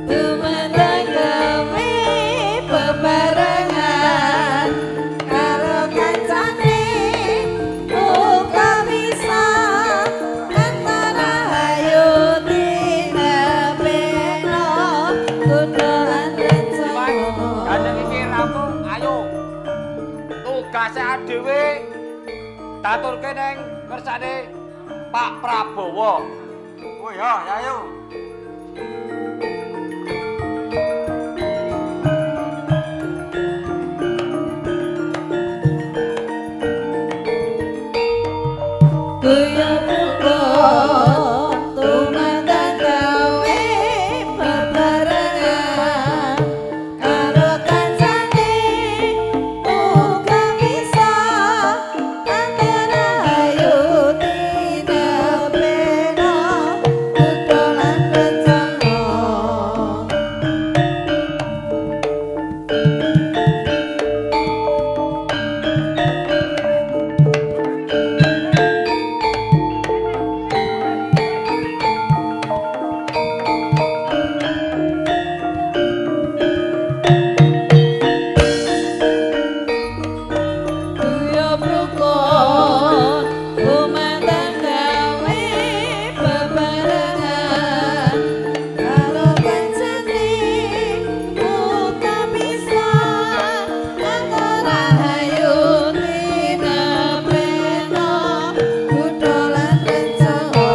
Tumandang gawe bebarengan karo kancane uga bisa antara hayu tinebena kudaan rencana. Gandeng iki rampung, ayo. Tugase dhewe daturke ning kersane Pak Prabowo. Oh ya, ya ayo. Guyub rukun tumandang gawe bebarengan karo kancane uga bisa antara hayu tinebena kutha lan rencana. Guyub rukun tumandang gawe bebarengan karo kancane uga bisa antara hayu tinebena kutha lan rencana.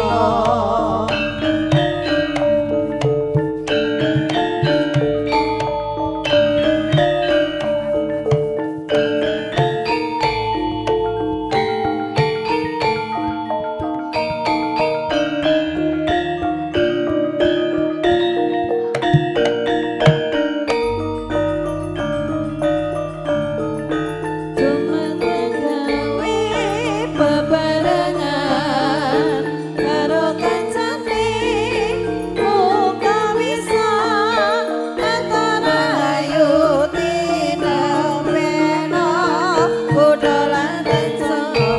Tumandang gawe bebarengan karo kancane uga bisa antara hayu tinebena kutha lan rencana.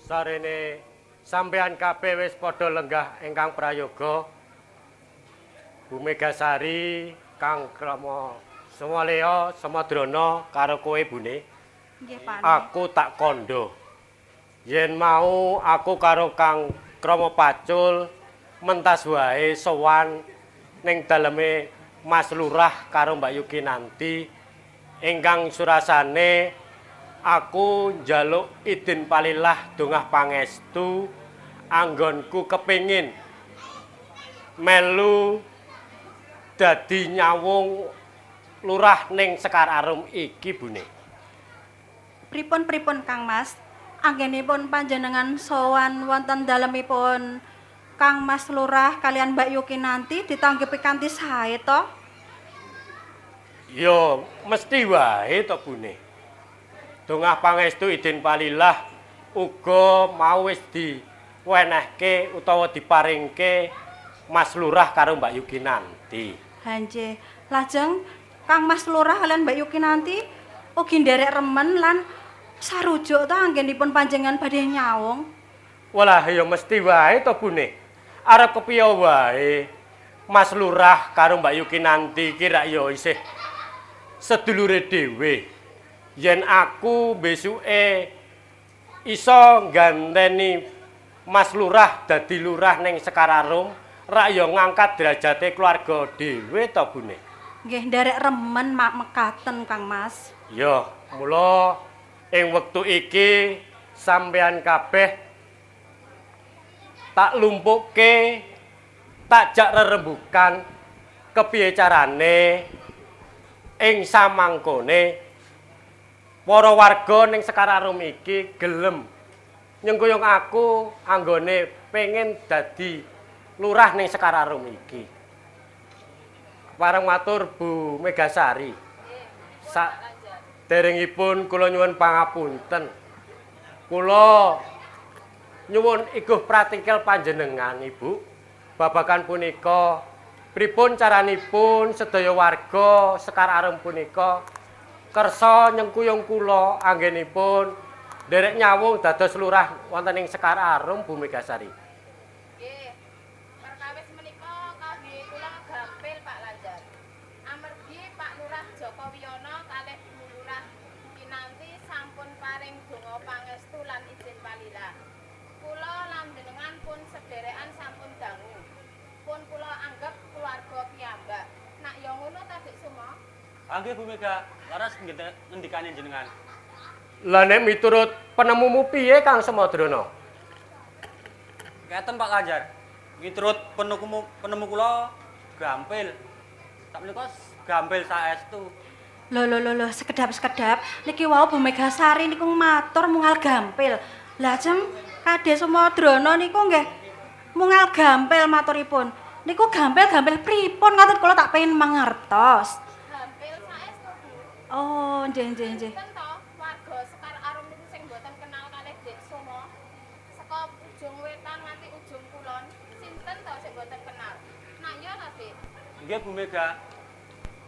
Sarene sampeyan kabeh wis padha lenggah ingkang prayoga. Bu Megasari, Kang Krama Sumaleya, Semadrana karo kowe Bune. Nggih, Pak. Aku tak kandha. Yen mau aku karo Kang Krama Pacul mentas wae sowan ning daleme Mas Lurah karo Mbak Yuki nanti ingkang surasane aku njaluk idin palilah dongah pangestu anggonku kepingin melu dadi nyawung lurah ning Sekar Arum iki Bune. Pripun-pripun Kang Mas? Anggenipun panjenengan sowan wonten dalemipun Kang Mas Lurah kalian Mbak Yuki nanti ditanggepi kanthi sae to? Ya mesti wae to Bune. Dongah pangestu idin palilah uga mau wis diwenehke utawa diparingke Mas Lurah karo Mbak Yuki nanti. Hanjih. Lajeng Kang Mas Lurah kalian Mbak Yuki nanti ugi nderek remen lan sarujuk to anggenipun panjenengan badhe nyawung. Walah ya mesti wae to Bune. Arep kepiye wae Mas Lurah karo Mbak Yuki nanti iki rak ya isih sedulure dhewe. Yen aku besuke iso ngganteni Mas Lurah dadi lurah ning Sekar Arum, rak ya ngangkat derajate keluarga dhewe to Bune. Nggih nderek remen mak mekaten Kang Mas. Ya, mula ing wektu iki sampeyan kabeh tak lumpukke, tak jak rerembukan kepiye carane ing samangkone Para warga ning Sekar Arum iki gelem nyengkuyung aku anggone pengen dadi lurah ning Sekar Arum iki. Pareng matur Bu Megasari. Sak derengipun kula nyuwun pangapunten. Kula nyuwun iguh pratikel panjenengan Ibu. Babagan punika pripun caranipun sedaya warga Sekar Arum punika kersa nyengkuyung kula anggenipun nderek nyawung dados lurah wonten ing Sekar Arum Bu Megasari. Nggih. Perkawis menika kangge kula gampil Pak Lanjar. Amargi Pak Lurah Joko Wiyono kalih Bu Lurah Kinanti sampun paring donga pangestu lan izin palilah. Kula lan jenengan pun sederekan sampun dangu. Pun kula anggap keluarga piyambak. Nak ya ngono ta Dik Sumo? Nggih Bu Mega, leres ngendikane jenengan. Lah nek miturut penemumu piye Kang Sumadrana? Ngeten Pak Lanjar. Miturut penemu kula gampil. Sak menika gampil saestu. Lho lho lho lho, sekedap-sekedap niki wau Bu Megasari niku matur mungal gampil. Lajeng Kades Sumadrana niku nggih mungal gampil maturipun. Niku gampil-gampil pripun ngoten kula tak pengen mangertos. Gampil saestu Bu. Oh, nggih nggih nggih. Sinten to warga Sekar Arum niku sing mboten kenal kalih Dik Sumo? Saka ujung wetan nganti ujung kulon, sinten to sing mboten kenal? Nak ya ta, Dik? Nggih Bu Mega.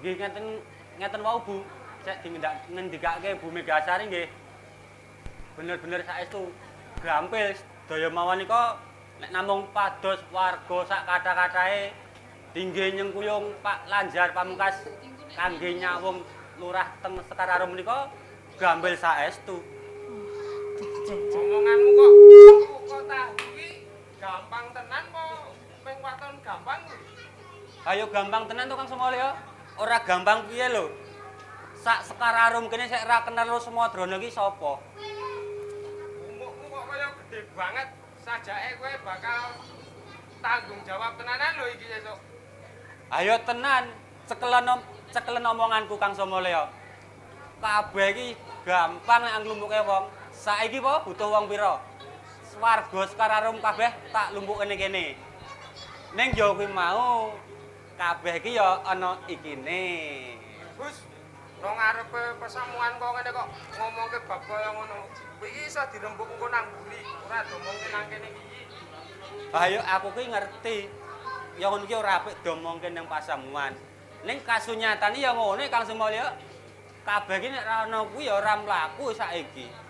Nggih ngeten ngeten wau Bu. Sek ngendikake Bu Megasari nggih. Bener-bener saestu gampil sedaya mawon nika nek namung pados warga sak kathah-kathahe dingge nyengkuyung Pak Lanjar Pamungkas kangge nyawung lurah teng Sekar Arum menika gampil saestu. Omonganmu kok kok tahu iki gampang tenan po ping waton gampang kuwi? Ayo gampang tenan to Kang Sumolyo. Ora gampang piye lho. Sak Sekar Arum kene sik ra kenal lho Sumadrana iki sapa? Umukmu kok kaya gede banget. Sajake kowe bakal tanggung jawab tenanan lho iki sesuk. Ayo tenan, cekelen omonganku Kang Somolyo. Kabeh iki gampang nek nglumpuke wong. Saiki po butuh wong pira? Swarga Sekar Arum kabeh tak lumpuke ning kene. Ning ya kuwi mau kabeh iki ya ana ikine. Gus, nang ngarepe pesamuan kok ngene kok ngomongke bab kaya ngono. Kuwi iki iso dirembuk engko nang mburi, ora diomongke nang kene iki. Ayo aku ki ngerti. Ya ngono ki ora apik diomongke nang pasamuan. Ning kasunyatane ya ngono Kang Sumolyo. Kabeh ki nek ora ana kuwi ya ora mlaku saiki.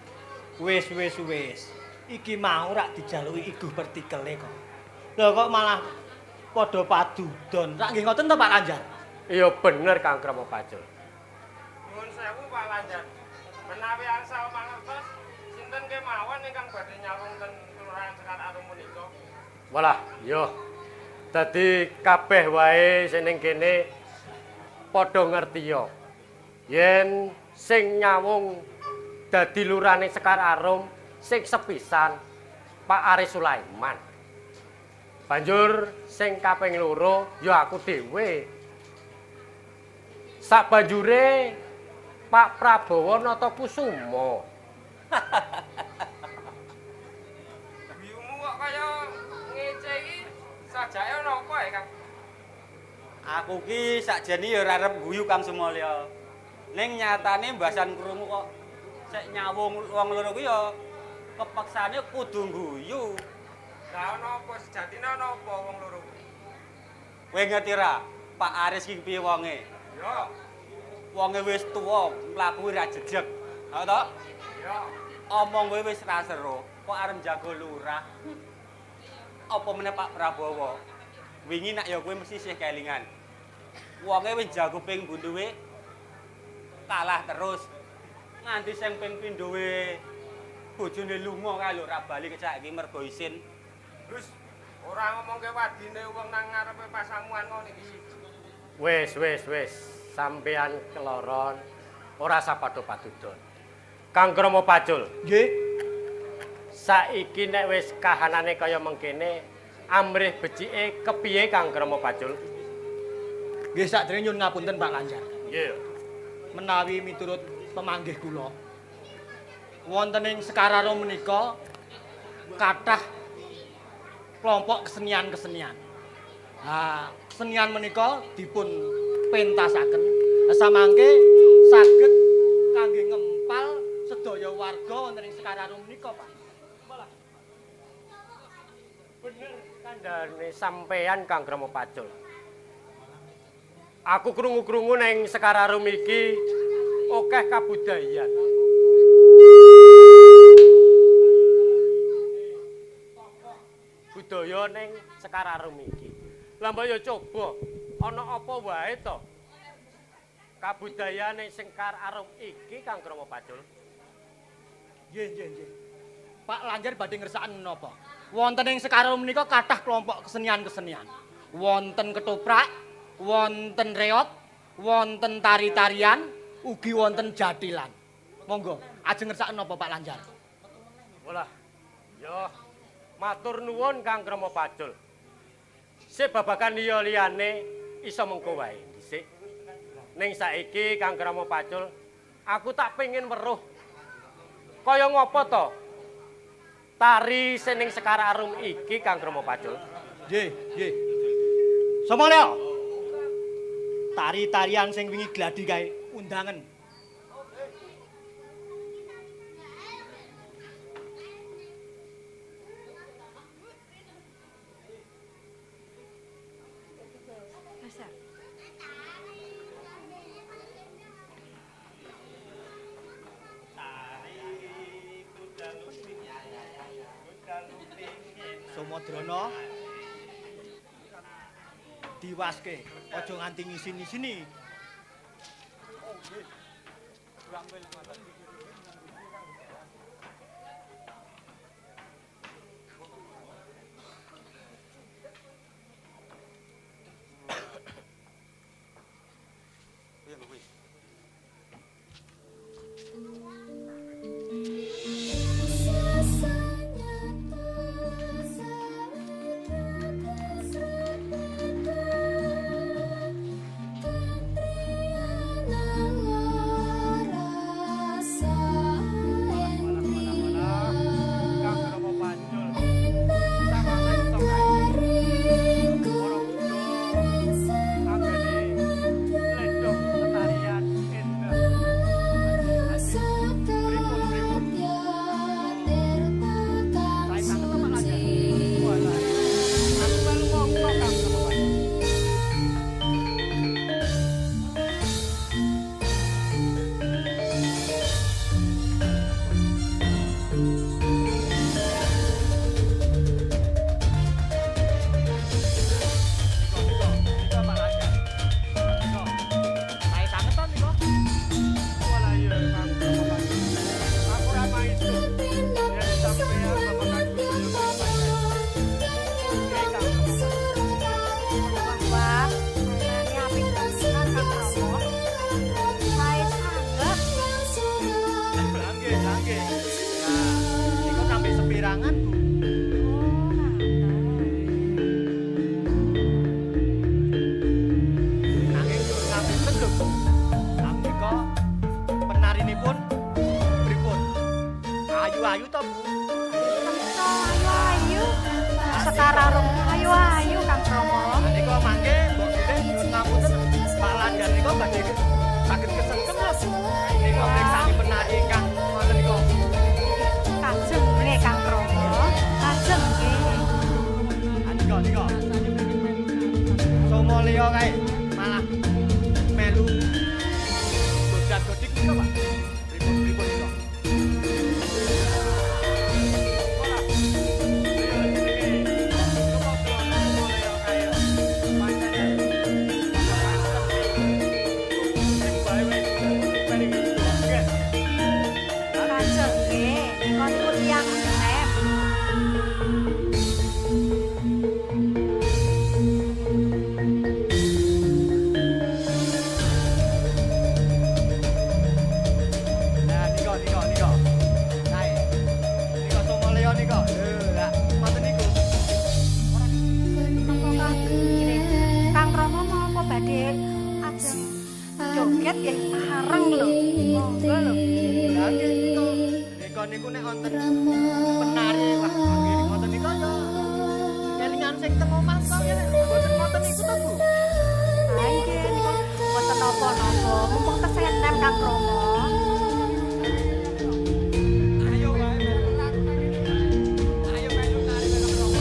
Wis wis wis. Iki mau rak dijaluki iguh pertikele kok. Lho kok malah padha padudon. Rak nggih ngoten to Pak Lanjar? Iya bener Kang Kromo Pacul. Nuwun sewu Pak Lanjar. Menawi angsal mangertos sinten kemawon ingkang badhe nyawung ten Kelurahan Sekar Arum menika? Walah, yo. Dadi kabeh wae sing ning kene padha ngerti yo. Yen sing nyawung dadi lurahne Sekar Arum sing sepisan Pak Aris Sulaiman. Banjur sing kaping loro ya aku dhewe. Sabanjure Pak Prabowo Natakusuma. Biyumu kok kaya ngece iki sajake ana apa ya, Kang? Aku ki sakjane ya ora arep guyu Kang Sumolyo. Ning nyatane mbasan krungu kok sek nyawung wong loro kuwi ya kepaksane kudu guyu. Lah ana apa sejatine ana apa wong loro kuwi? Kowe ngerti ra Pak Aris ki piye wonge? Yo, Wonge wis tuwa, mlaku ora jejeg. Ha to? yo. Omong kowe wis ra seru, kok arep jago lurah. Apa meneh Pak Prabowo? Wingi nak ya kowe mesti isih kelingan. Wonge wis jago ping bunduwe kalah terus. Nganti sing ping pindhowe bojone lunga kae lho ora bali saiki mergo isin. Gus, ora ngomongke wadine wong nang ngarepe pasamuan ngono iki. Wis wis wis, sampean keloron ora sapadha padudon. Kang Kromo Pacul, Nggih. saiki nek wis kahanane kaya mengkene, amrih becike kepiye Kang Kromo Pacul? Nggih sakderenge nyuwun ngapunten Pak Lanjar. Nggih. Menawi miturut pemanggih kula, Wonten ing Sekararum menika kathah kelompok kesenian-kesenian. Ha, kesenian menika dipun pentasaken samangke saged kangge ngempal sedaya warga wonten ing Sekararum menika, Pak. Bener kandhane sampeyan Kang Krama Pacul. Aku krungu-krungu ning Sekararum iki akeh kabudayan. Budaya ning Sekararum iki. Lah mbok ya coba ana apa wae to? Kabudayan ning Sekararum iki Kang Krama Pacul. Nggih, nggih, nggih. Pak Lanjar badhe ngersakaken menapa? Wonten ing Sekararum menika kathah kelompok kesenian-kesenian. Wonten ketoprak, wonten reot, wonten tari-tarian, ugi wonten jathilan. Monggo, ajeng ngersakaken napa Pak Lanjar? Walah. Yo, matur nuwun Kang Krama Pacul. Sik babagan liya liyane iso mengko wae dhisik. Ning saiki Kang Krama Pacul, aku tak pengin weruh kaya ngopo to tari sing ning Sekararum iki Kang Krama Pacul. Nggih, nggih. Sapa Leo? Tari-tarian sing wingi gladi kae undangan. Dasar. Sumadrana diwaske, aja nganti ngisin-isini. Kang Krama Pacul. Sawangan to kae. Para kuda anggene ledhok tarian endah. Pripun pripun. Sae banget to Pak Lanjar. Walah. Aku melu mongko Kang Krama Pacul. Niko, niko, niko Pak Lanjar. Niko. Sae sanget to niko. Walah iya Kang Krama Pacul. Aku ora maido. Yen sampeyan babagan budaya pancen. Oke Kang Krama Pacul. Wah, mainane apik tenan Kang Krama. Sae sanget. Lah nggih, lah nggih. Nah, niko sampe sepirangan, Bu. Oh, ngaten. Nanging nyuwun ngapunten lho, Bu. Lah menika penarinipun pripun? Ayu-ayu to, Bu? Temto ayu-ayu. Sekararum ayu-ayu Kang Krama. Lah nika mangke mbok bilih nyuwun ngapunten Pak Lanjar nika badhe saged kesengkem lho, Bu. Nika mriksani penari ingkang wonten nika. Kajeng nggih Kang Krama. Kajeng nggih. Ah nika nika. Somo liya kae malah melu godak-godik nika, Pak. Pripun-pripun nika. Walah. Iya jenenge Sumadrana Somo Leo kae. Pancen babagan seni. niku nek wonten penari wah nggih ngoten niku ya kelingan sing teng omah to ya mboten ngoten niku to Bu. Ah nggih niku mboten napa-napa, mumpung tesih enem Kang Kromo. Ayo wae melu. Ayo melu tari karo Kromo.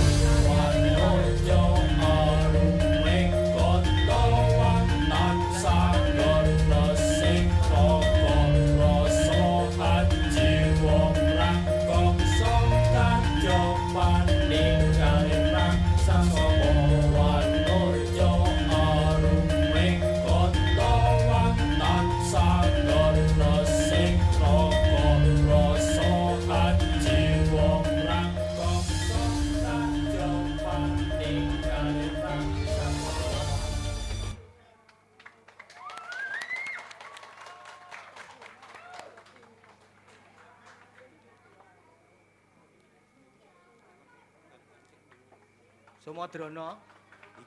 Sumadrana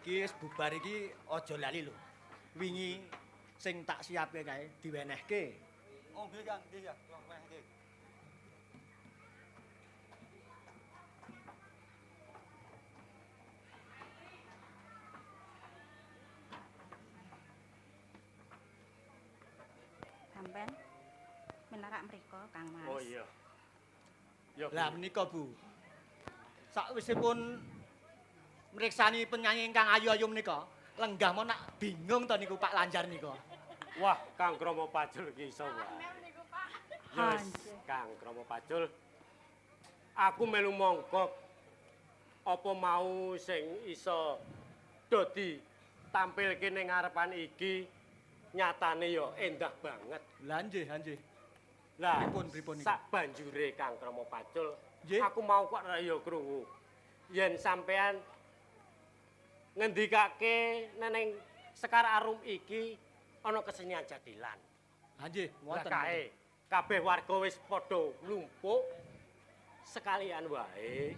iki wis bubar iki aja lali lho. Wingi sing tak siapke kae diwenehke. Oh nggih Kang, nggih ya, kula wenehke. Sampeyan minarak mriku Kang Mas. Oh iya. Ya Lah menika Bu. Sakwisipun mriksani penyanyi ingkang ayu-ayu menika, lenggah mon nak bingung to niku Pak Lanjar nika. Wah, Kang Kromo Pacul iki iso wae. Ya wis, Kang Kromo Pacul. Aku melu mongkok. Apa mau sing iso dadi tampilke ning ngarepan iki nyatane ya endah banget. Lah nggih, nggih. Lah, Pripun, pripun niku? Sak banjure Kang Kromo Pacul, Nggih. aku mau kok ra ya krungu. Yen sampean ngendikake neneng Sekar Arum iki ana kesenian jadilan. Ha nggih, Lah wonten. kae kabeh warga wis padha mlumpuk sekalian wae.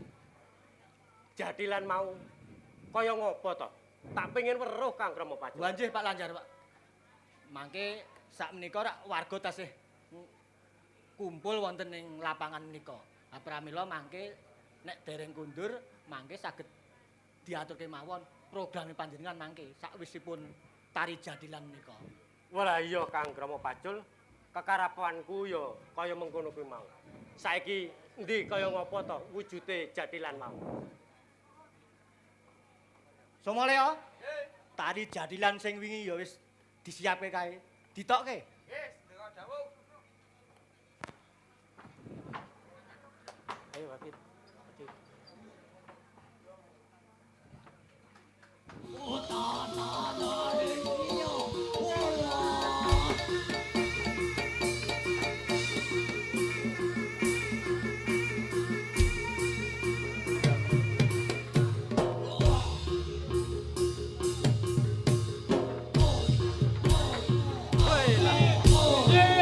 Jadilan mau kaya ngopo to? Tak pengen weruh Kang Kromo Pacul. Wah nggih Pak Lanjar, Pak. Mangke sak menika rak warga tasih kumpul wonten ing lapangan menika. Ha pramila mangke nek dereng kundur mangke saged diaturke mawon programe panjenengan mangke sakwisipun tari jadilan menika. Wah iya Kang Kromo Pacul, kekarapanku ya kaya mengkono kuwi mau. Saiki endi kaya ngopo to wujude jadilan mau? Somoleo, tari jadilan sing wingi ya wis disiapke kae, ditokke. Nggih, sedeka dawuh. Ayo Wafit.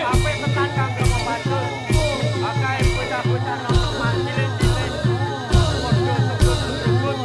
Apik tenan Kang Kromo Pacul. Akae bocah-bocah nom-noman cilik-cilik. Padha sebut-sebut.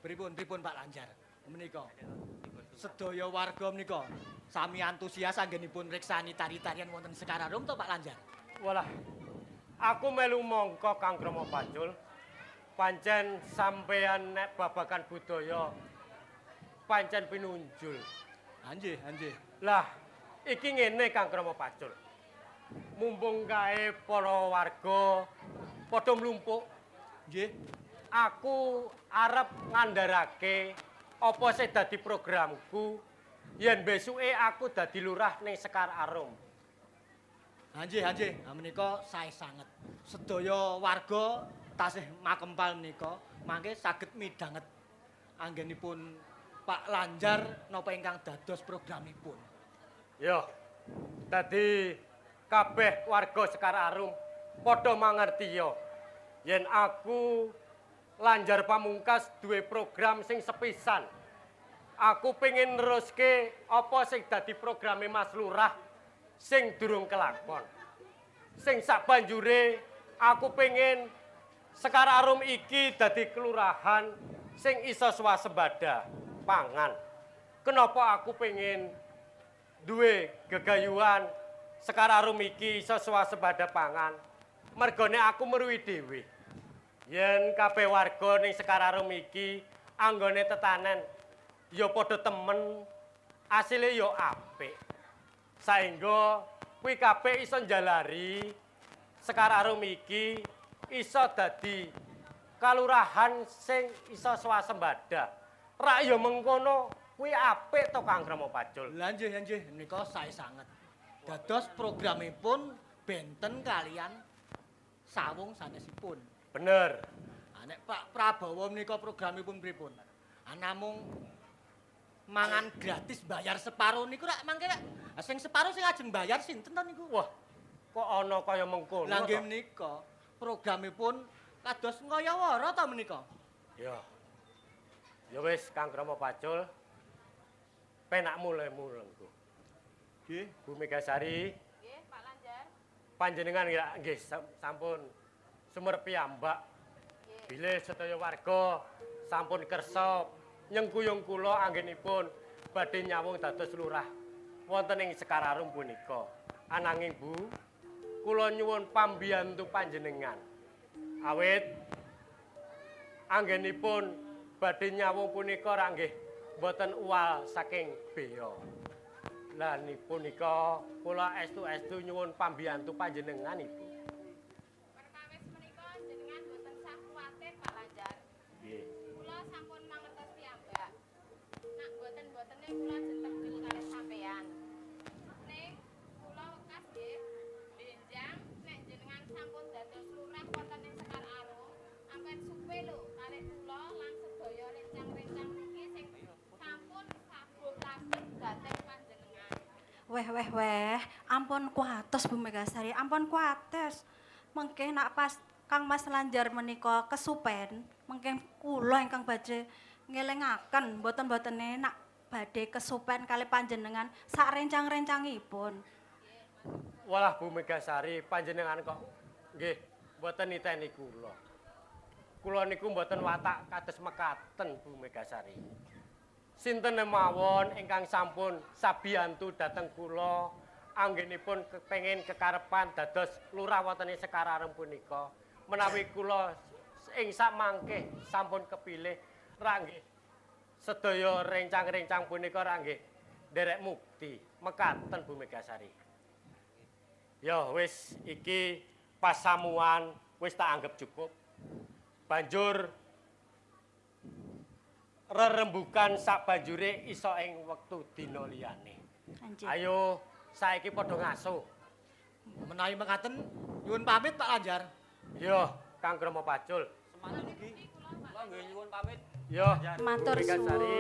Pripun pripun Pak Lanjar? Menika sedaya warga menika sami antusias anggenipun mriksani tari-tarian wonten Sekar Arum to Pak Lanjar? Walah. Aku melu mongko Kang Kromo Pacul. Pancen sampeyan nek babagan budaya pancen pinunjul. Anjih, anjih. Lah, iki ngene Kang Kromo Pacul. Mumpung kae para warga padha mlumpuk, Nggih. Aku arep ngandharake apa sing dadi programku yen besuke aku dadi lurah ning Sekar Arum. Anjih, anjih. Ha menika sae sanget. Sedaya warga tasih makempal menika mangke saged midhanget anggenipun Pak Lanjar napa ingkang dados programipun. Yo. Dadi kabeh warga Sekar Arum padha mangerti yo yen aku Lanjar Pamungkas duwe program sing sepisan. Aku pengen neruske apa sing dadi programe Mas Lurah sing durung kelakon. Sing sabanjure aku pengen Sekar Arum iki dadi kelurahan sing iso swasembada pangan. Kenapa aku pengen duwe gegayuhan Sekar Arum iki iso swasembada pangan? Mergone aku meruhi dhewe. Yen kabeh warga ning Sekar Arum iki anggone tetanen ya padha temen, asile ya apik. Saengga kuwi kabeh iso njalari Sekar Arum iki iso dadi kalurahan sing iso swasembada. Rak ya mengkono kuwi apik to Kang Kromo Pacul. Lah nggih, nggih, menika sae sanget. Dados programipun benten kalian sawung sanesipun. Bener. Ha nek Pak Prabowo menika programipun pripun? Ha namung mangan gratis bayar separo niku rak mangke rak sing separo sing ajeng bayar sinten to niku? Wah, kok ana kaya mengkono? Lah nggih menika programipun kados ngayawara ta menika? Ya. Ya wis Kang Kromo Pacul. Penak mulemu lengku. Nggih. Bu Megasari. Nggih, Pak Lanjar. Panjenengan nggih sampun sumerep piyambak. Bilih sedaya warga sampun kersa nyengkuyung kula anggenipun badhe nyawung dados lurah wonten ing Sekar Arum punika. Ananging Bu, kula nyuwun pambiyantu panjenengan. Awit anggenipun badhe nyawung punika ra nggih mboten uwal saking beya. Lah punika kula estu-estu nyuwun pambiyantu panjenengan Ibu. Perkawis menika jenengan mboten sah kuwatir Pak Lanjar. Nggih. Kula sampun mangertos piyambak. Nak mboten-mbotene kula jentegel kalih sampeyan. Ning kula wekas nggih benjang nek jenengan sampun dados lurah wonten ing Sekar Arum, ampun supe lho kalih kula lan sedaya rencang-rencang niki sing sampun sabuh labet dhateng panjenengan. Weh weh weh, ampun kuatos Bu Megasari, ampun kuatos. Mengke nak pas Kang Mas Lanjar menika kesupen, mengke kula ingkang badhe ngelingaken mboten-mbotene nak badhe kesupen kali panjenengan sak rencang-rencangipun. Walah Bu Megasari, panjenengan kok nggih mboten niteni kula. Kula niku mboten watak kados mekaten Bu Megasari. Sinten mawon ingkang sampun sabiyantu dhateng kula anggenipun kepengin kekarepan dados lurah wonten ing Sekar Arum punika. Menawi kula ing sakmangke sampun kepilih ra nggih sedaya rencang-rencang punika ra nggih nderek mukti mekaten Bu Megasari. Ya wis iki pasamuan wis tak anggap cukup. Banjur rerembukan sak banjure iso ing wektu dina liyane. Ayo saiki padha ngaso. Menawi mekaten nyuwun pamit Pak Lanjar. Yo, Kang Kromo Pacul. Semanten ugi. Kula nggih nyuwun pamit. Yo, matur suwun.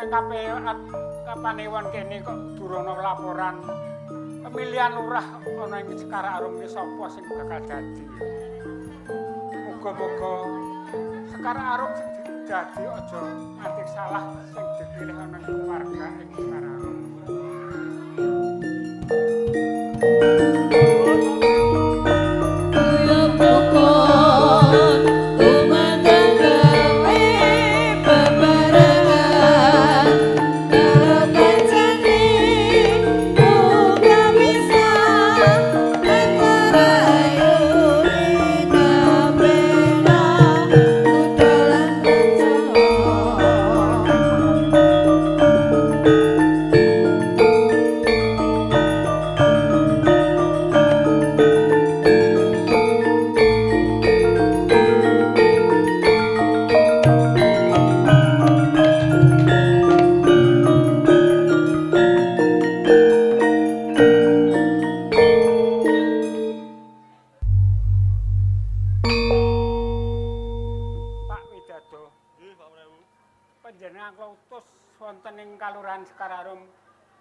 Ning kapanewon kene kok durung ana laporan pemilihan lurah ana ing Sekar Arum iki sapa sing bakal dadi. Muga-muga Sekar Arum sing dadi aja nganti salah sing dipilih ana ing warga ing Sekar Arum.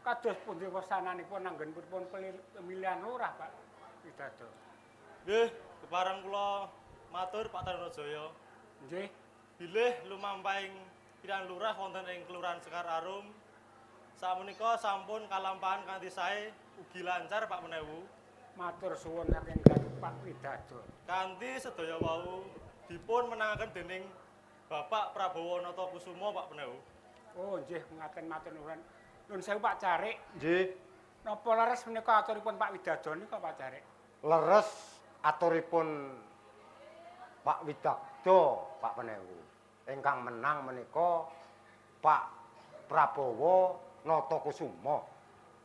Kados pundi wasananipun anggenipun pemilihan lurah Pak Widado? Nggih, kepareng kula matur Pak Tarunajaya. Nggih. Bilih lumampahing pilihan lurah wonten ing Kelurahan Sekar Arum sakmenika sampun kalampahan kanthi sae ugi lancar Pak Menewu. Matur suwun saking Pak Widado. Kanthi sedaya wau dipun menangaken dening Bapak Prabowo Natakusuma Pak Menewu. Oh nggih, ngaten matur nuwun. Nuwun sewu Pak Carik. Nggih. Napa leres menika aturipun Pak Widado nika Pak Carik? Leres aturipun Pak Widado Pak Penewu. Ingkang menang menika Pak Prabowo Natakusuma.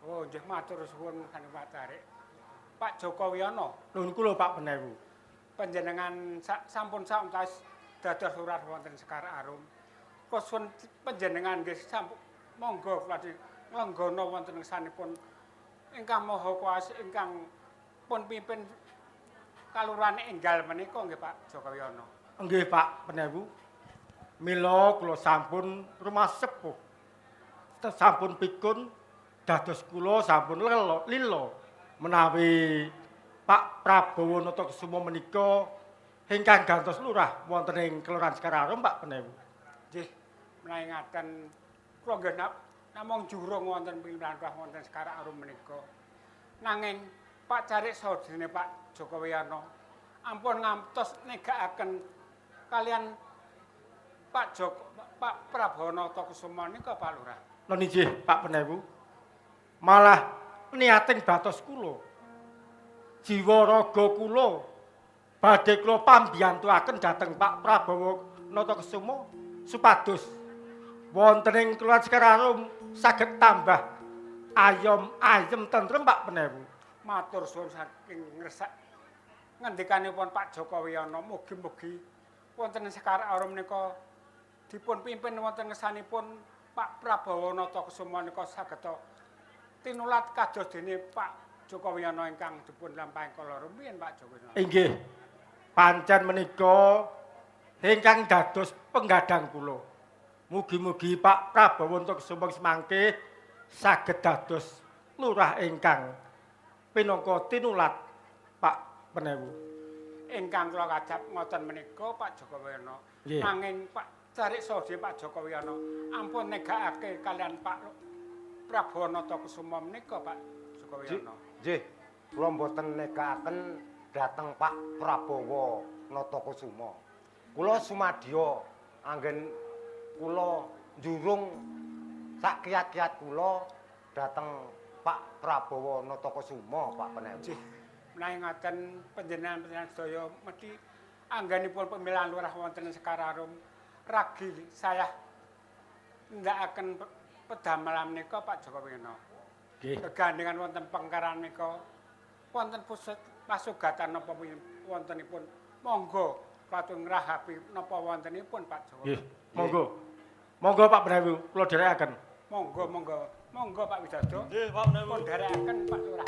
Oh nggih, matur suwun saking Pak Carik. Pak Joko Wiyono. Nuwun kula Pak Penewu. Panjenengan sampun sauntas dados lurah wonten Sekar Arum. Kula suwun panjenengan nggih sampun monggo kula nglenggana wonten ngersanipun ingkang maha kuwasa ingkang pun pimpin kalurahan enggal menika nggih Pak Joko Wiyono. Nggih Pak Penewu. Mila kula sampun rumah sepuh. Sampun pikun dados kula sampun lila menawi Pak Prabowo Natakusuma menika ingkang gantos lurah wonten ing Kelurahan Sekar Arum Pak Penewu. Nggih, menawi ngaten kula nggih namung jurung wonten pemilihan lurah wonten Sekar Arum menika. Nanging Pak Carik saudene Pak Joko Wiyono ampun ngantos negakaken kalian Pak Joko Pak Prabowo Natakusuma nika Pak Lurah. Lha nggih Pak Penewu. Malah niating batos kula. Jiwa raga kula badhe kula pambiyantuaken dhateng Pak Prabowo Natakusuma supados wonten ing Kelurahan Sekar Arum saged tambah ayom ayem tentrem Pak Penewu. Matur suwun saking ngresak ngendikanipun Pak Joko Wiyono, mugi-mugi wonten Sekar Arum nika dipun pimpin wonten ngersanipun Pak Prabowo Natakusuma nika saged tinulat kados dene Pak Joko Wiyono ingkang dipun lampahi kala rumiyin Pak Joko Wiyono. Inggih. Pancen menika ingkang dados penggadang kula. Mugi-mugi Pak Prabowo Natakusuma semangke saged dados lurah ingkang pinangka tinulat Pak Penewu. Ingkang kula kajap ngoten menika Pak Joko Wiyono. Nanging Pak Carik saudhe Pak Joko Wiyono ampun negakake kalian Pak Prabowo Natakusuma menika Pak Joko Wiyono. Nggih, kula mboten negakaken dhateng Pak Prabowo Natakusuma. Kula sumadya anggen kula njurung sak kiat-kiat kula dhateng Pak Prabowo Natakusuma Pak Penewu. Nggih, menawi ngaten panjenengan-panjenengan sedaya mesti anggenipun pemilihan lurah wonten Sekar Arum ragi saya nindakaken pedamelan menika Pak Joko Wiyono. Nggih. Kegandengan wonten pengkaran menika wonten pusat pasugatan napa wontenipun monggo kula ngrahapi napa wontenipun Pak Joko. Nggih, monggo. Monggo Pak Penewu kula dherekaken. Monggo monggo. Monggo Pak Widado. Nggih, Pak Penewu. Pun dherekaken Pak Lurah.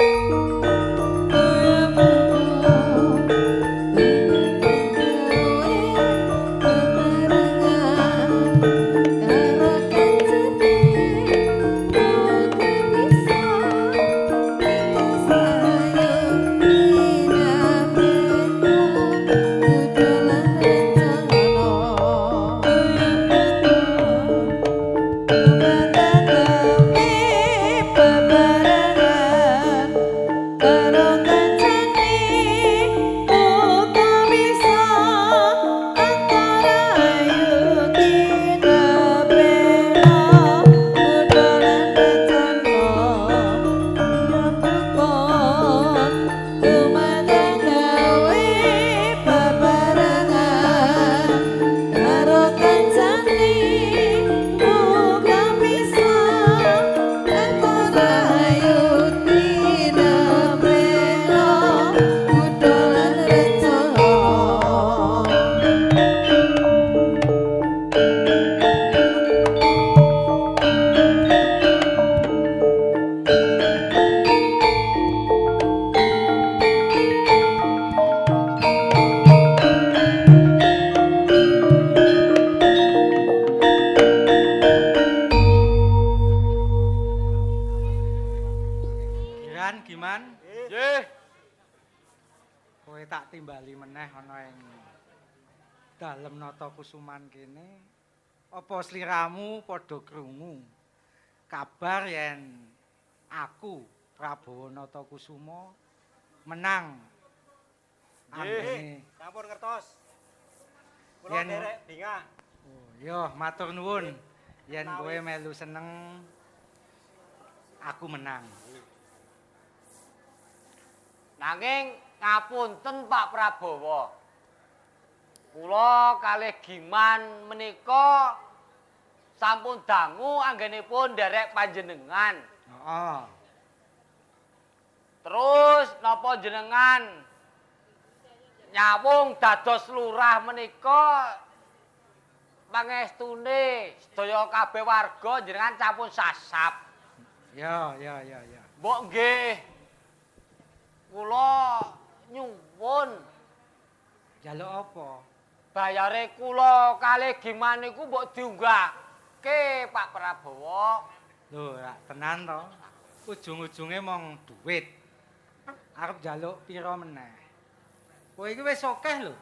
Bebarengan karo kancane. meneh ana ing dalem Natakusuman kene. Apa sliramu padha krungu kabar yen aku Prabowo Natakusuma menang? Nggih, sampun ngertos. Kula nderek bingah. Oh, yo matur nuwun. Yen kowe melu seneng aku menang. Nanging ngapunten Pak Prabowo. Kula kalih Giman menika sampun dangu anggenipun nderek panjenengan. Heeh. Terus napa jenengan nyawung dados lurah menika pangestune sedaya kabeh warga jenengan sampun sasap. Ya, ya, ya, ya. Mbok nggih. Kula nyuwun. Njaluk apa? Bayare kula kalih Giman niku mbok diunggahke Pak Prabowo. Lho, rak tenan to. Ujung-ujunge mong duit. Arep njaluk pira meneh? Kowe iki wis akeh lho.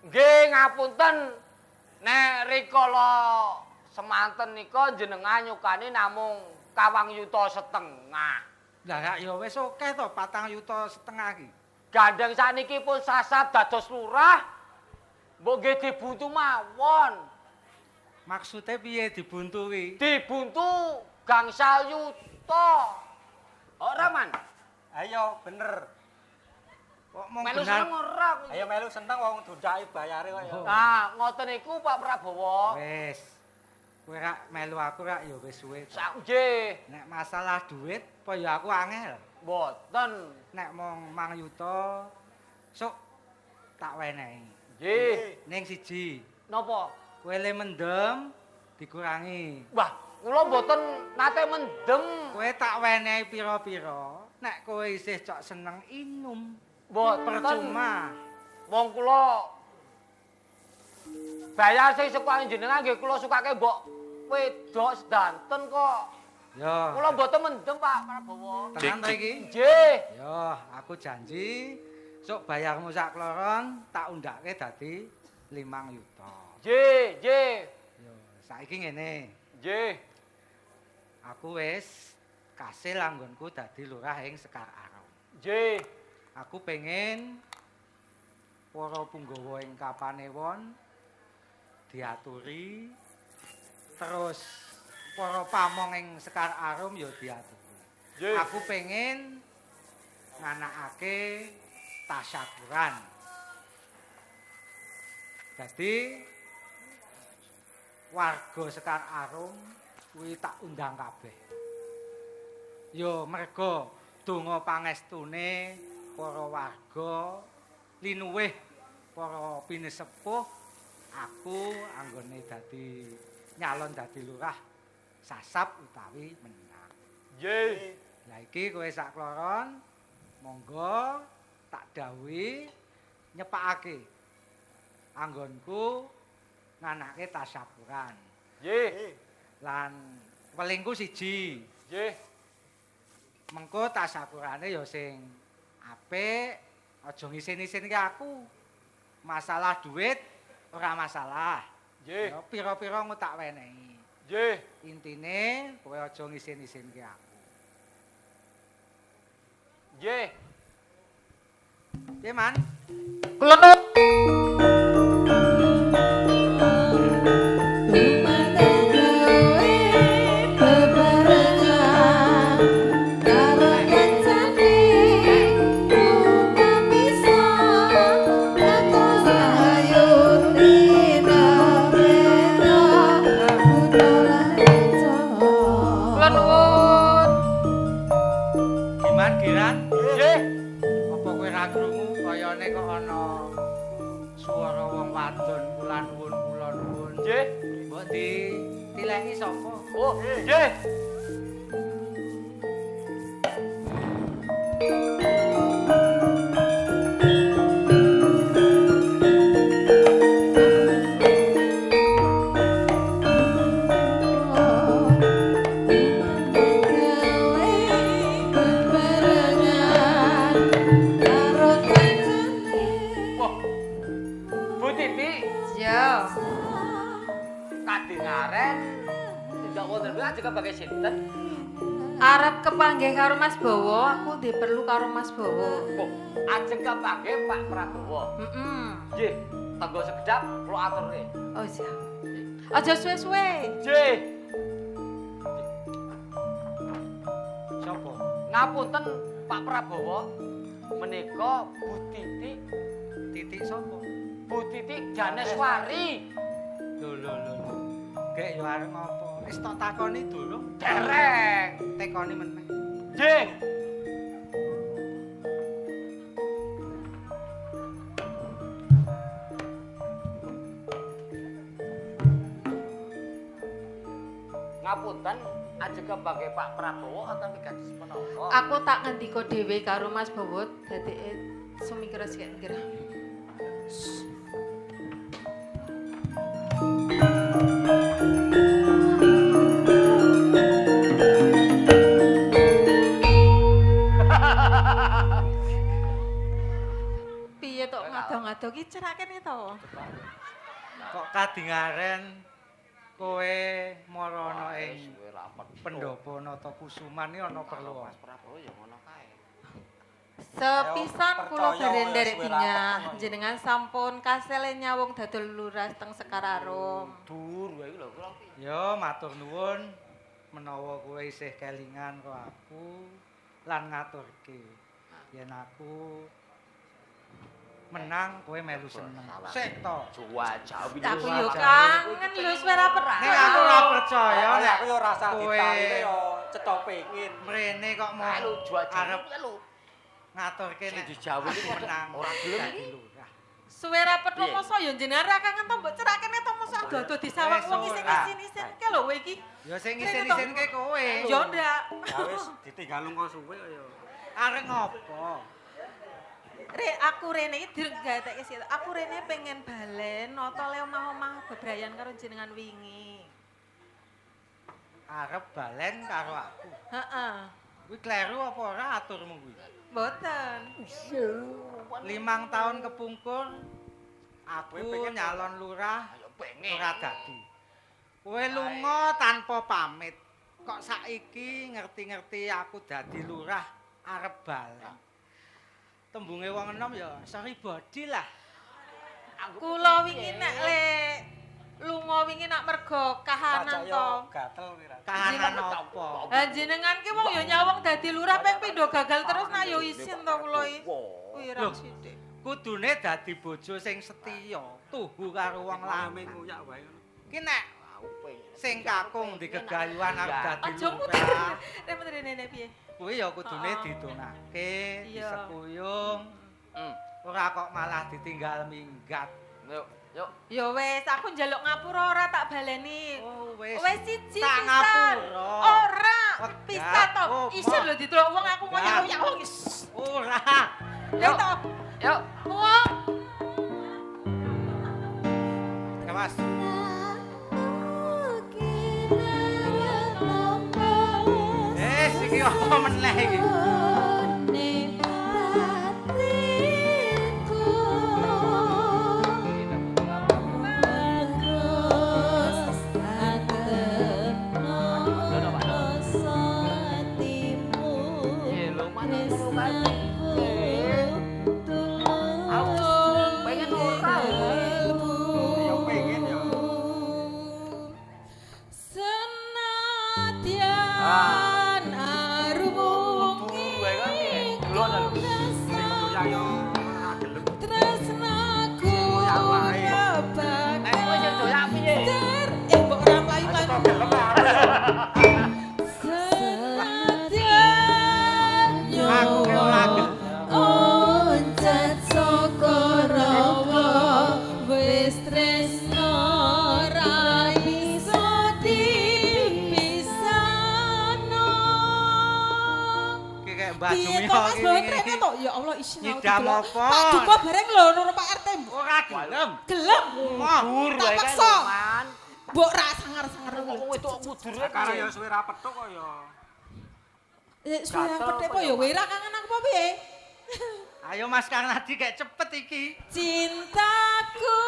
Nggih, ngapunten. Nek rikala semanten nika jenengan nyukani namung 2,5 yuta. Lah rak ya wis akeh to 4,5 yuta iki. Gandeng sakniki pun sasab dados lurah. Mbok nggih dibuntu mawon. Maksude piye dibuntu kuwi? Dibuntu gangsal yuta. Ora, Man? Ayo bener. Kok mong melu seneng ora kuwi? Ayo melu seneng wong dundake bayare kok ya. Nah, ngoten niku Pak Prabowo. Wis. Kowe rak melu aku rak ya wis suwe. Sak nggih. Nek masalah duit apa ya aku angel? Mboten. Nek mong 5 yuta sok tak wenehi. Nggih. Ning siji. Napa? Kowe le mendem dikurangi. Wah, kula mboten nate mendem. Kowe tak wenehi pira-pira, nek kowe isih cok seneng inum. Mboten. Percuma. Wong kula bayar sing sukane jenengan nggih kula sukake mbok wedok sedanten kok. Ya. Kula mboten mendem Pak Prabowo. Tenan to iki? Nggih. Ya, aku janji sok bayarmu sak kloron tak undake dadi 5 yuta. Nggih, nggih. Ya, saiki ngene. Nggih. Aku wis kasil anggonku dadi lurah ing Sekar Arum. Nggih. Aku pengen para punggawa ing kapanewon diaturi, terus para pamong ing Sekar Arum ya diaturi. Nggih. Aku pengen nganakake tasyakuran. Dadi warga Sekar Arum kuwi tak undang kabeh. Ya merga donga pangestune para warga linuwih para pinesepuh, aku anggone dadi nyalon dadi lurah sasap utawi menang. Nggih. Lah iki kowe sak kloron monggo tak dawuhi nyepakake anggonku nganake tasyakuran. Nggih. Lan welingku siji. Nggih. Mengko tasyakurane ya sing apik, aja ngisin-isinke aku. Masalah duit ora masalah. Nggih. Ya pira-pira engko tak wenehi. Nggih. Intine kowe aja ngisin-isinke aku. Nggih. Piye, Man? Kula nuwun. Kula nuwun. Giman, Giran? Nggih. Apa kowe ra krungu kayane kok ana swara wong wadon kula nuwun kula nuwun. Nggih. Mbok ditileki sapa? Oh, nggih. Wah, Titi. Yo. Kadingaren tindak wonten mriki ajeng kepanggih sinten? Arep kepanggih karo Mas Bowo, aku ndek perlu karo Mas Bowo. Oh, ajeng kepanggih Pak Prabowo. Heeh. Nggih, tangga sekedap kula aturke. Oh, siap. Aja suwe-suwe. Nggih. Sopo? Ngapunten Pak Prabowo, menika Bu Titi. Titik sapa? Bu Titi Daneswari. Lho lho lho. Gek yo arep ngopo? Wis tok takoni durung? Dereng. Tekoni meneh. Nggih. Ngapunten, ajeng kepanggih Pak Prabowo atau gadis menapa? Aku tak ngendika dhewe karo Mas Bowo, dadeke sumikira sik ngira. Piye tok ngado-ngado ki cerakene to? Kok kadingaren kowe marana ing pendopo Natakusuman iki ana perlu Mas Prabowo ya ngono kae. Sepisan kula Percaya badhe nderek suwe bingah, rapet kok. jenengan sampun kasele nyawung dadol lurah teng Sekar Arum. Dur wae lho kula ki. Ya matur nuwun menawa kowe isih kelingan karo aku lan ngaturke yen aku menang kowe melu seneng. Sik to. Jawa Jawi. Aku yo kangen lho suwe ra Nek aku ora percaya nek Aku yo rasa kowe ditarine yo cetha pengin. mrene kok mau Kae lho Jawa Jawi arep kuwi lho. ngaturke Sing nek dijawi aku iki menang ora gelem dadi iki. lurah. Suwe ra petuk Piye? mosok yo jenengan ra kangen to mbok cerakene to mosok ado-ado disawang Wes, wong ora. isin-isin ke lho kowe iki. Ya sing isin-isinke kowe. Yo ndak. Ya wis ditinggal lunga suwe kok ya. Arep ngopo? Re aku rene iki dirgatekke sik. Aku rene pengen balen nata le omah-omah bebrayan karo jenengan wingi. Arep balen karo aku. Heeh. Kuwi kleru apa ora aturmu kuwi? Mboten. 5 tahun kepungkur aku Kowe pengen nyalon lurah Ayo pengen. ora dadi. Kowe lunga tanpa pamit. Kok saiki ngerti-ngerti aku dadi lurah arep balen. Tembunge wong enom ya sorry body lah. Kula wingi nek le lunga wingi nak mergo kahanan Pajak yo to. gatel kuwi ra. Kahanan apa? Ha jenengan ki wong ya nyawang dadi lurah ping pindho gagal terus nak yo isin to kula iki. Kuwi ra Loh. sithik. Kudune dadi bojo sing setia, tuhu karo wong Lame lanang. nguyak wae. Ki nek sing kakung digegayuhan arep dadi Aja muter. lurah. Nek muter rene piye? Kuwi ya kudune Heeh. didongake, Iya. disekuyung. Ora kok malah ditinggal minggat. Yuk, yuk. Ya wis, aku njaluk ngapura ora tak baleni. Oh, wis. Wis siji Tak pisan. ngapura. Ora, Wegah. pisan to. Oh, Isin moh. lho didelok wong aku Wegah. ngoyak-ngoyak wong. Ora. Ya to. Yuk. Wong Ya, Mas. Eh, iki apa meneh iki? Iya lho, mana ngono kae. Aku pengen ora. Ya pengen ya. Senadyan arungi Wae kan piye? Delok ta lho. Sing doyak yo ora gelem. tresnaku wae. Nek kowe sing doyak piye? Eh mbok ora mlayu-mlayu. Kok gelem aku. Senadyan Aku ki ora gelem. Oncat saka rawa wis tresno ra iso dipisahno. Iki kayak Mbah Piye Jumio to Mas iki. Bowo trene to? Ya Allah isin aku Nyidam didelok. apa? Pak Duko bareng lho nurut Pak RT. Ora gelem. Gelem. Moh. Tak wae kae paksa. lho, Man. Mbok ra sangar-sangar Wong wedok mudure Sekarang ya suwe ra petuk kok ya. Eh, suwe Gatel petik apa apa ya, ya wira kangen aku apa piye? Ayo Mas Karnadi kayak cepet iki. Cintaku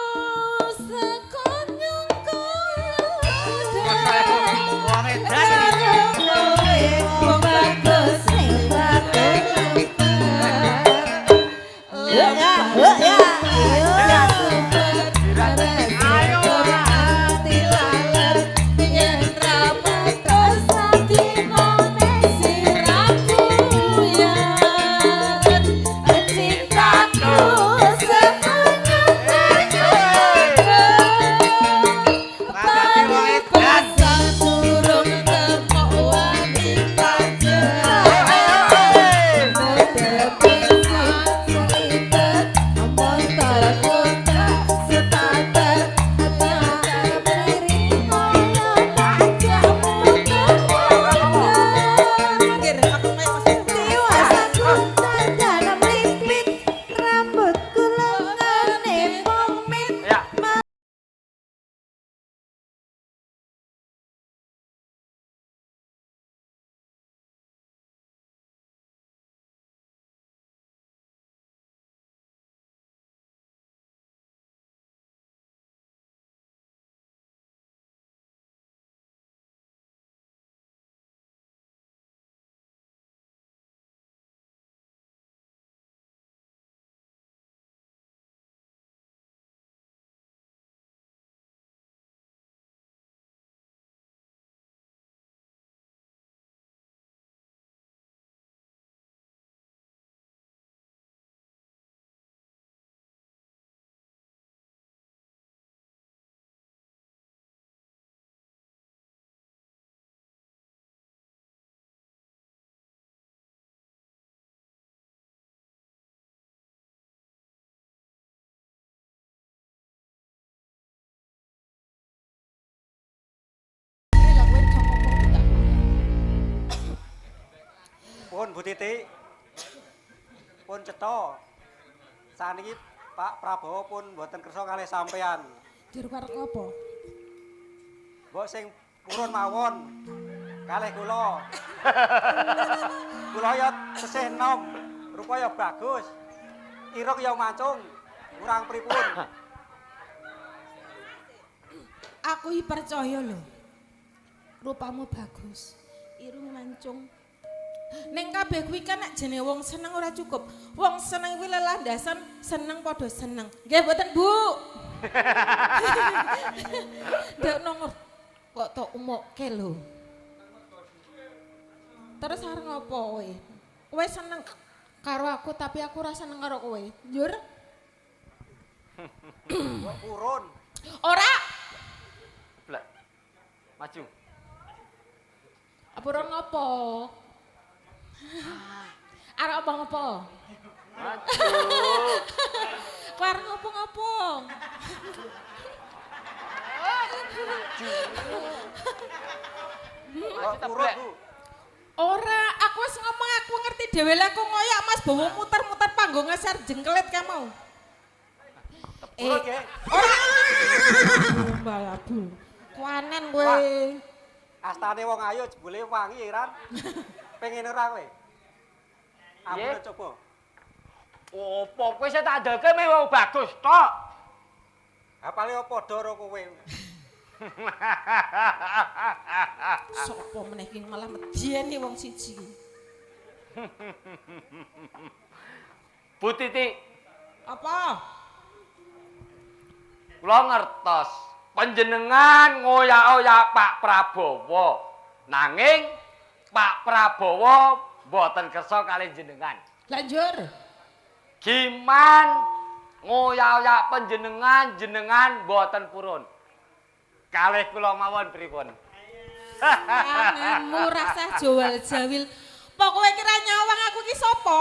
Pun Bu Titik. Pun cetha. Saniki Pak Prabowo pun mboten kersa kalih sampean. Jur parek ngopo? Mbok sing purun mawon kalih kula. Kula ya tesih enom, rupa ya bagus. Irung ya mancung, kurang pripun. Aku iki percaya lho. Rupamu bagus, irung mancung. Ning kabeh kuwi kan nek jenenge wong seneng ora cukup. Wong seneng kuwi lelandasan seneng padha seneng. Nggih mboten, Bu? Ndek nongol kok tok umokke lho. Terus arep ngopo kowe? Kowe seneng karo aku tapi aku ora seneng karo kowe. Njur? Mbok purun. Ora. Blek. Maju. Purun ngopo? Arep omong apa? Maju. Kowe arep ngopo-ngopo? Mbok purun, Bu. Ora, aku wis ngomong aku ngerti dhewe lah aku ngoyak Mas Bowo muter-muter panggung ngeser jengkelet kae mau. Purun nggih. Ora. Balabu. Kuanen kowe. Astane wong ayu jebule wangi Ran. Pengen ora kowe? Nggih. Ampun coba. Opo kowe sing tak ndelke meh wong bagus tok. Apale padha karo kowe. Sopo meneh iki malah medeni wong siji. Bu Titik, Apa? kula ngertos panjenengan ngoyak-oyak Pak Prabowo. Nanging Pak Prabowo mboten kersa kalih jenengan. Lanjur. Giman ngoyak-oyak panjenengan, jenengan mboten purun. Kalih kula mawon pripun? Tanganmu rasah jawal jawil. Pokoke kira nyawang aku ki sapa?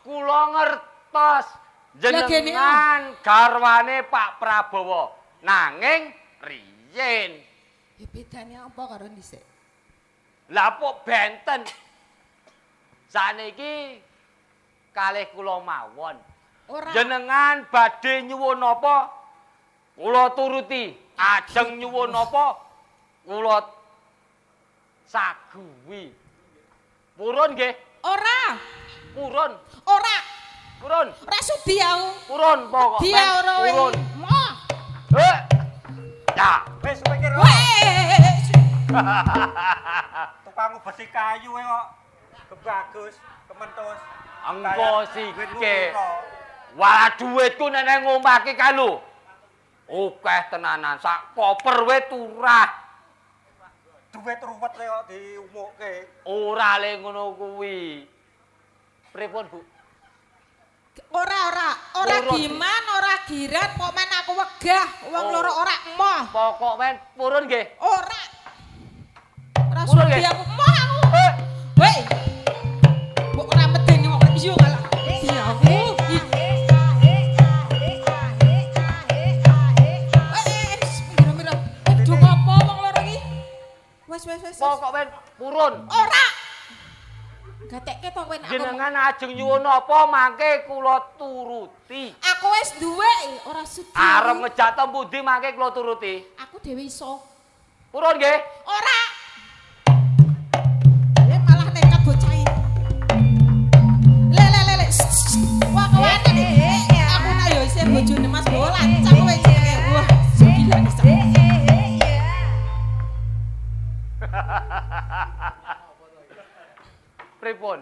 Kula ngertos Lah, gene, jenengan garwane Pak Prabowo. Nanging riyin. Ya bedane apa karo dhisik? Lah kok benten? Saniki kalih kula mawon. Ora. Jenengan badhe nyuwun napa? Kula turuti. Ajeng nyuwun napa? Kula saguwi. Purun nggih? Ora. Purun. Ora. Purun. Ora sudi aku. Purun pokok. Dia ora kowe. Purun. Moh. Eh. Ya. Wis pikir ora. Weh. Tukang besi kayu e kok kebagus, kementus. Engko sike. Wah, duitku nek nang omah ki kae lho. Akeh tenanan, sak koper we turah. Duit ruwet e kok diumukke. Ora le ngono kuwi. Pripun, Bu? Ora ora, ora Purun. giman, ora giran, pok men aku wegah, wong Oh. loro ora emoh. Pokok men purun nggih. Ora. Ora Purun sudi nggih? aku emoh aku. Eh, Weh. Mbok ora medeni wong yo malah. Wedi aku. Ih. Eh, mira-mira. Do ngopo wong loro iki? Wes wes wes. wes. pokok men purun. Ora. Gatekke to kowe nek aku. Jenengan ajeng nyuwun napa mangke kula turuti. Aku wis duwe, ora sudi. Arep ngejak teng pundi mangke kula turuti. Aku dhewe iso. Purun nggih? Ora. Eh malah nekat bocah iki. Le le le le. Wah kawane iki. Aku nak yo isih bojone Mas Bowo lancang kowe jenenge. Wah, gila bisa. Pripun?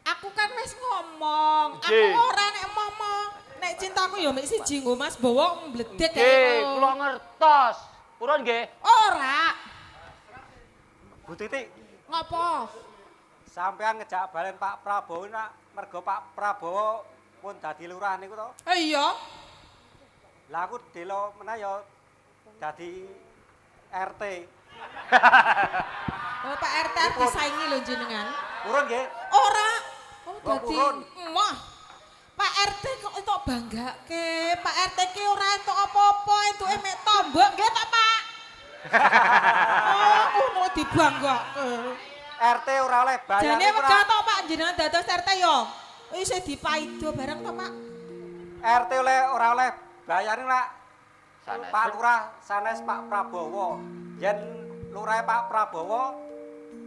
Aku kan wis ngomong, aku Nggih. ora nek ngomong. Nek cintaku yo mek siji nggo Mas Bowo mbledek Nggih, kula ngertos. Purun nggih? Ora. Bu Titik, Ngopo? sampean ngejak balen Pak Prabowo nak mergo Pak Prabowo pun dadi lurah niku to. Eh, iya. Lah aku delo meneh ya dadi RT. Oh, Pak RT arep disaingi lho jenengan. Purun nggih. Ora. Oh, Kok dadi purun? emoh. Pak RT kok entuk banggake. Pak RT ki ora entuk apa-apa, entuke mek tombok nggih ta, Pak? Oh, ngono dibanggake. RT ora oleh bayar. Jane wegah to Pak Panjenengan dados RT yo. Isih dipaido bareng to, Pak? RT oleh ora oleh bayare lak Pak Lurah sanes Pak Prabowo. Yen lurahe Pak Prabowo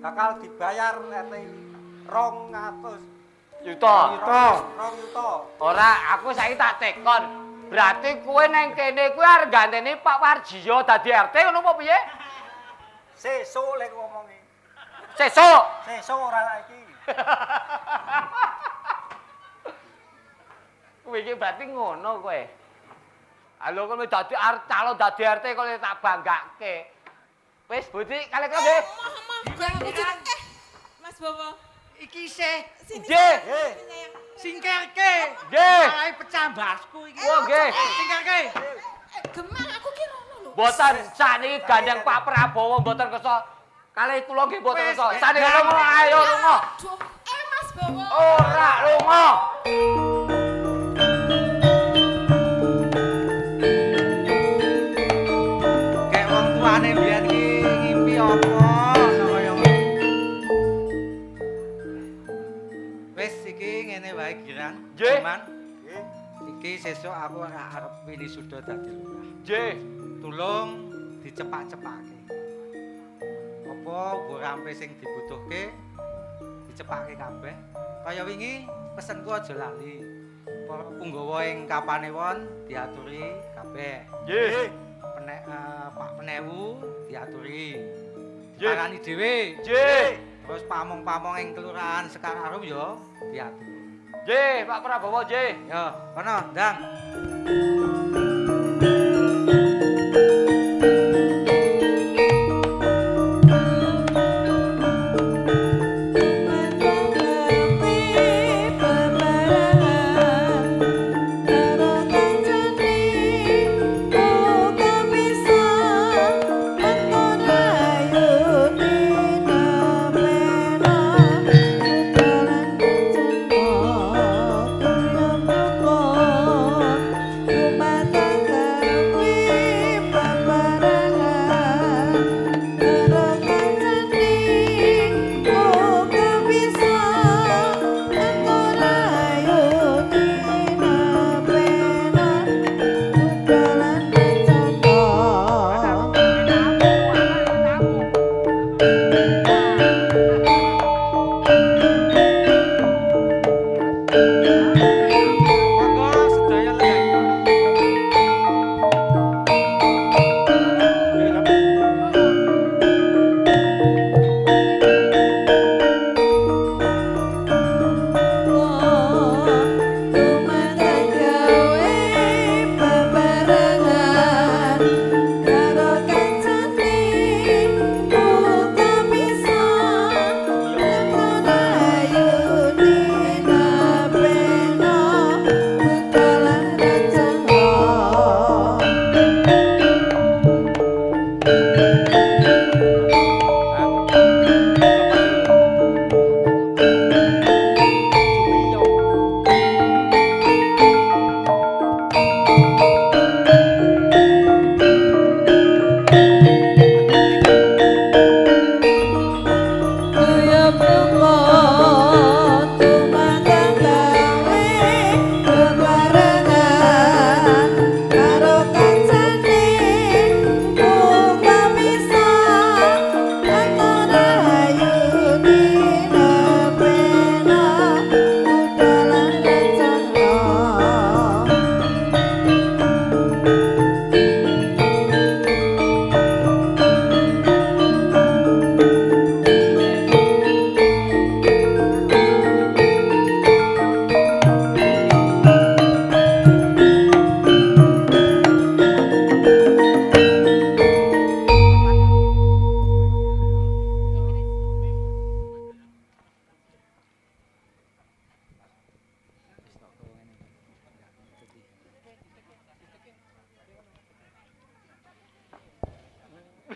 bakal dibayar RT 200 Yuta. Yuta. 2 yuta. Ora, aku saiki tak tekon. Berarti kowe nang kene kuwi arep ganteni Pak Warjiyo dadi RT ngono apa piye? Sesuk lek ngomongi. Sesuk. Sesuk ora saiki. Kowe iki berarti ngono kowe. Halo kowe dadi arep calon dadi RT kok tak banggake. Wis Budi kalih kula nggih. Mas Bowo. Iki isih. Nggih. Singkirke. Nggih. Marai pecah mbasku iki. Oh, nggih. Singkirke. Gemang aku ki rono lho. Mboten sakniki gandeng Pak Prabowo mboten kersa. Kalih kula nggih mboten kersa. Sakniki lunga ayo lunga. Mas Bowo. Ora lunga. Kayak wong tuane biyen iki ngimpi apa ana kaya ngono. Wis iki ngene wae Girang. Nggih. Cuman iki sesuk aku ora arep wisuda dadi lurah. Nggih. Tulung dicepak-cepake. Apa uga rampe sing dibutuhke dicepake kabeh. Kaya wingi pesenku aja lali. Para punggawa ing kapanewon diaturi kabeh. Nggih. Pak Penewu diaturi. Diparani dhewe. Nggih. Terus pamong-pamong ing kelurahan Sekar Arum ya diaturi. Nggih, Pak Prabowo nggih. Ya, kono ndang.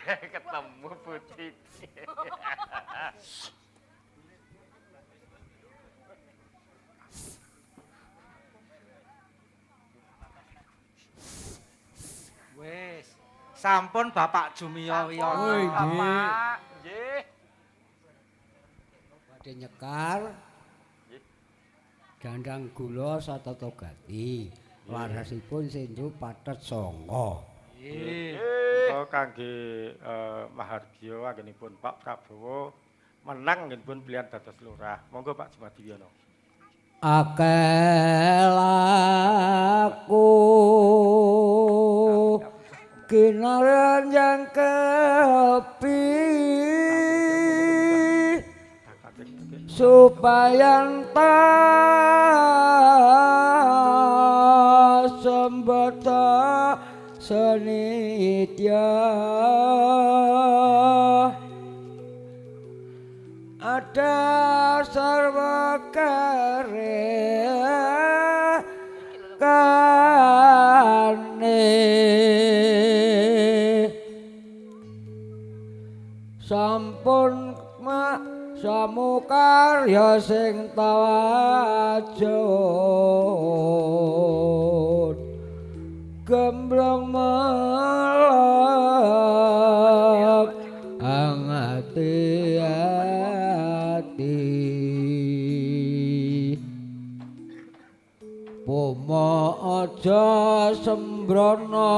Ketemu Bu Titi. Wis, sampun Bapak Jumiyo Wiyono. Bapak, nggih. Badhe nyekar Dandang gula satata gati. Warasipun sindu pathet sanga. Nggih. Kangge mahargya anggenipun Pak Prabowo menang anggenipun pilihan dados lurah. Monggo Pak Jumadiyono. Akeh laku kinaranjang kepi supaya sembata senitya ada sarwa kare kane sampun mak samukarya sing tawajud gemblong melek angati ati pomo aja sembrono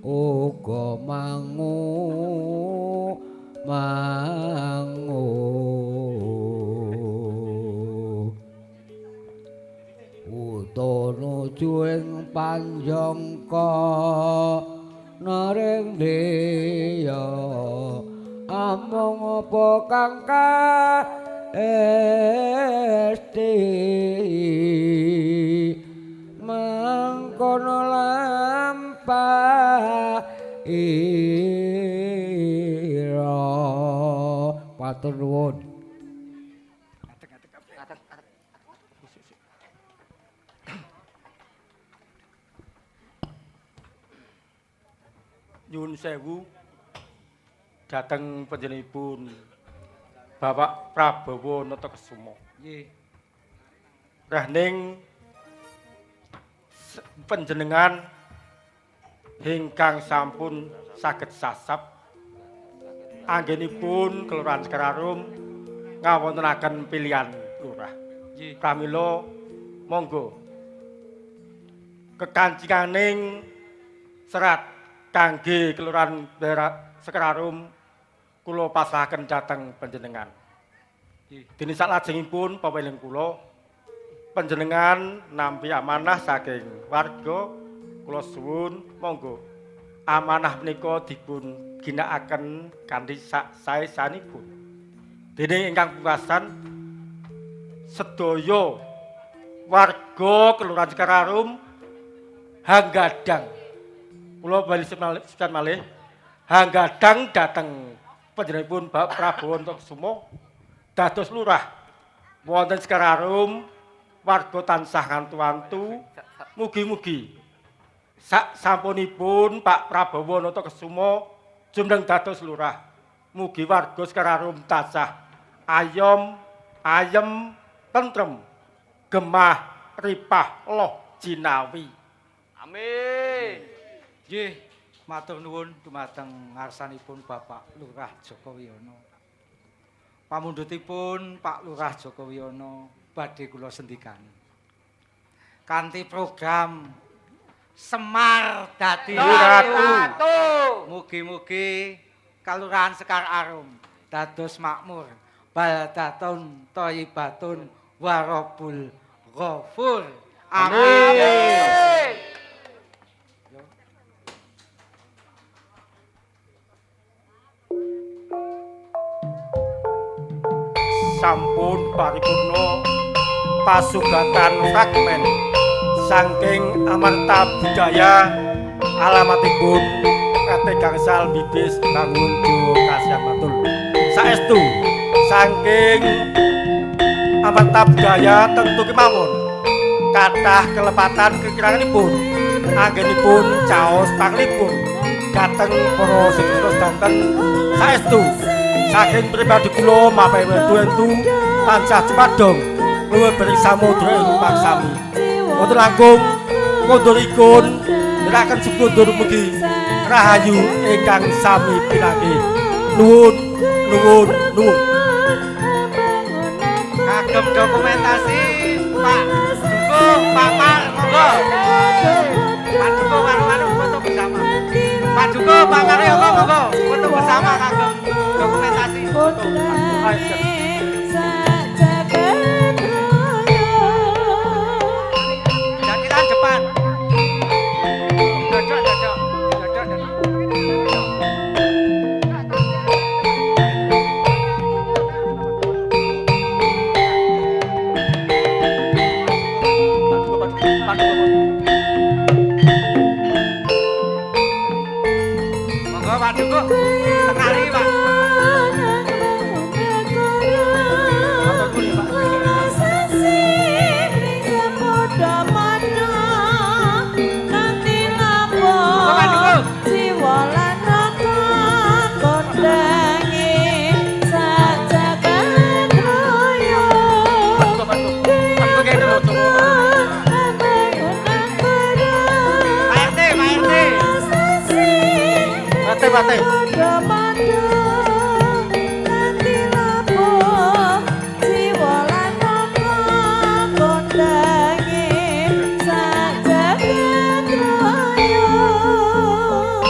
uga mangu mangu nuju ing panjangka naring deya amung apa kang kaesti mangkono lampah ira patur nuwun. Nyuwun sewu dhateng panjenenganipun Bapak Prabowo Natakusuma. Nggih. Rahning panjenengan ingkang sampun saged sasab anggenipun Kelurahan Sekararum ngawontenaken pilihan lurah. Nggih. Pramila monggo kekancikaning serat kangge Kelurahan Sekararum kula pasrahaken dhateng panjenengan. Dene saklajengipun paweling kula panjenengan nampi amanah saking warga kula suwun monggo amanah menika dipun ginakaken kanthi sak sae-saenipun. Dene ingkang pungkasan sedaya warga Kelurahan Sekararum hanggadang kula bali sepisan malih hanggadang dhateng panjenenganipun Bapak Prabowo Natakusuma dados lurah wonten Sekararum warga tansah ngantu-antu mugi-mugi sak sampunipun Pak Prabowo Natakusuma jumeneng dados lurah mugi warga Sekararum tansah ayom ayem tentrem gemah ripah loh jinawi. Amin. Nggih, matur nuwun dumateng ngarsanipun Bapak Lurah Joko Wiyono. Pamundhutipun Pak Lurah Joko Wiyono badhe kula sendikani. Kanthi program Semar Dadi Ratu. Mugi-mugi Kalurahan Sekar Arum dados makmur, baldatun thayyibatun warabul ghafur. Amin. Sampun paripurna pasugatan fragmen saking Amarta Budaya alamatipun RT Gangsal Bibis Bangunjo Kasihan Matul. Saestu saking Amarta Budaya tentu kemawon kathah kelepatan kekiranganipun anggenipun caos panglipur dhateng para sedherek sedanten. Saestu saking pribadi kula mapahi wedu-wedu tansah cepadong luwih beri samudra ing paksami. Wonten langkung ngunduripun nindakaken sekundur mugi rahayu ingkang sami pinanggih. Nuwun nuwun nuwun. Kagem Kagem dokumentasi Pak Duko, Pak Mar, monggo. Pak Duko karo foto bersama. Pak Duko, Pak Maryoko monggo foto bersama kagem dokumentasi foto. Jatilan depan. Dodok, dodok. Dodok, dodok. Monggo Pak Duko, tengah iki Pak. Monggo Pak Duko. Pak RT, Pak RT. Pak RT, Pak RT.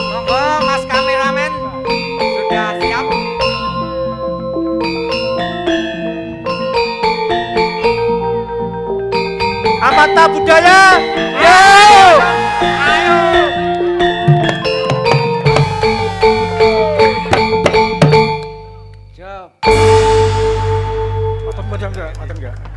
Monggo Mas kameramen sudah siap. Amata budaya. Yo. Ayo.